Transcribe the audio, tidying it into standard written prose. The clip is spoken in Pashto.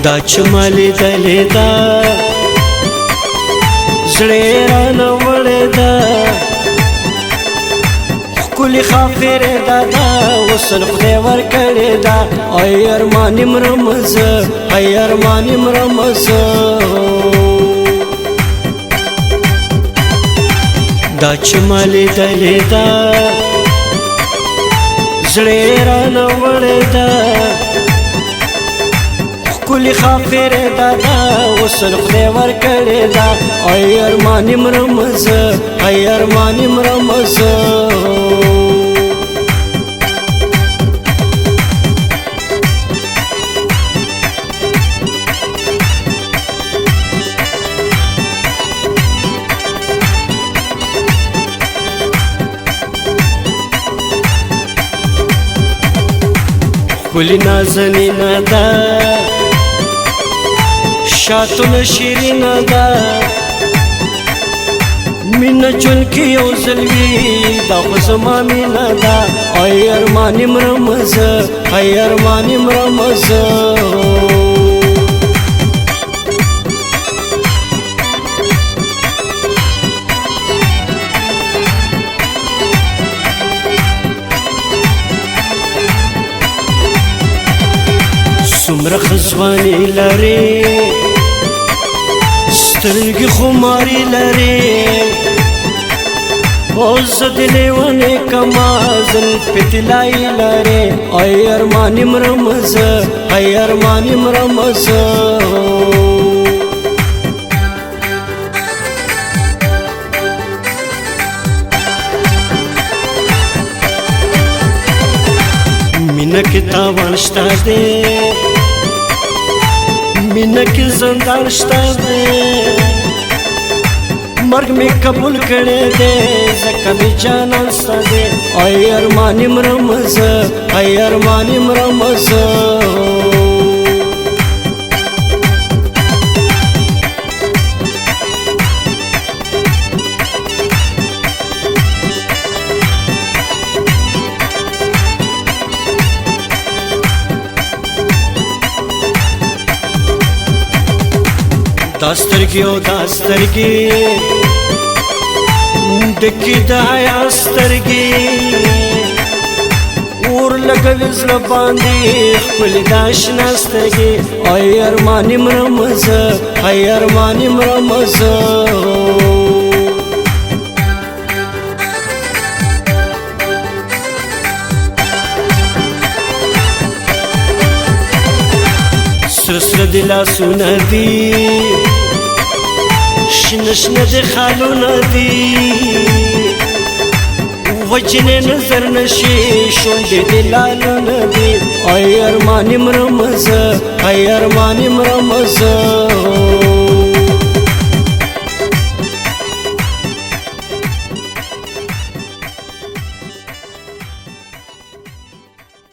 دا چې ما لیدلې ده زړه یې رانه وړې ده ښکلې خاطرې ده دا وصل خدای ورکړې ده ای ارمان مرم زه ای ارمان مرم زه دا چې ما لیدلې ده زړه یې رانه وړې ده ښکلې خاطرې ده دا وصل خدای ورکړې ده ای ارمان مرم زه ای ارمان مرم زه ښکلې نازنینه ده شاتونه شیرینه ده مینه چونکې یو ځل وي دا خو زما مینه ده ای ارمان مرم زه ای ارمان مرم زه څومره ښه ځواني لرې سترګې خماري لرې او زه دې لیونی کما زلفې طلایي لرې ای ارمان مرم زه ای ارمان مرم زه مینه کې تاوان شته دی مینه کې زندان شته دی مرګ مې قبول کړی دی ځکه مې جانان ستا دی ای ارمان مرم زه ای ارمان مرم زه دا سترګې او دا سترګې ډکې د حیا سترګې اور لګوي زړه باندې ښکلې دا شنه سترګې ای ارمان مرم زه ای ارمان مرم زه سره سره دې لاسونه دي شنه شنه دې خالونه دي وجنې نظر نشي شونډې دې لالونه دي ای ارمان مرم زه ای ارمان مرم زه.